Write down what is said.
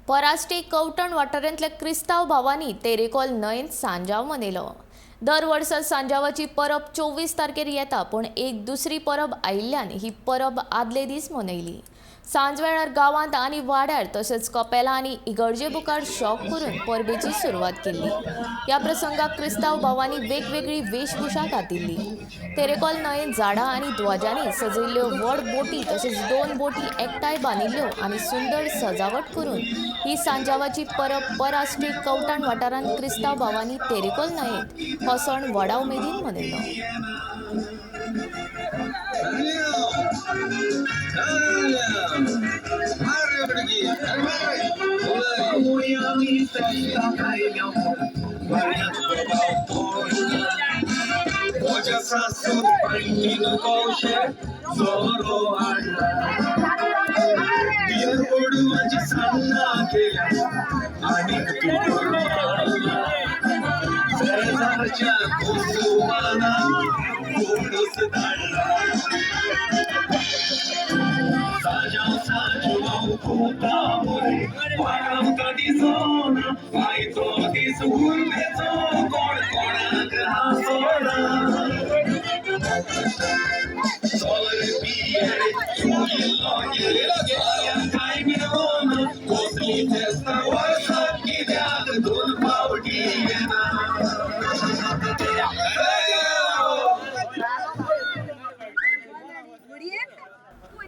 पराष्टी कवठण वाठारांतल्या क्रिस्तांव भावांनी तेरेखोल न्हंयेंत सांजाव मनयलो. दर वर्सा सांजावाची परब 24 तारखेर येता, पूण एक दुसरी परब आयिल्ल्यान ही परब आदले दीस मनयली. सांजवेळार गांवांत आनी वाड्यार तशेंच कपेलां आनी इगर्जे मुखार शॉक करून परबेची सुरवात केल्ली. ह्या प्रसंगाक क्रिस्तांव भावांनी वेगवेगळी वेशभूषा घातिल्ली. तेरेखोल न्हंयेंत झाडां आनी ध्वजांनी सजयल्ल्यो व्हड बोटी तशेंच 2 बोटी एकठांय बांदिल्ल्यो आनी सुंदर सजावट करून ही सांजावाची परब पराष्टी कवठाण वाठारांत क्रिस्तांव भावांनी तेरेखोल न्हंयेंत हो सण व्हडा उमेदीन मनयलो.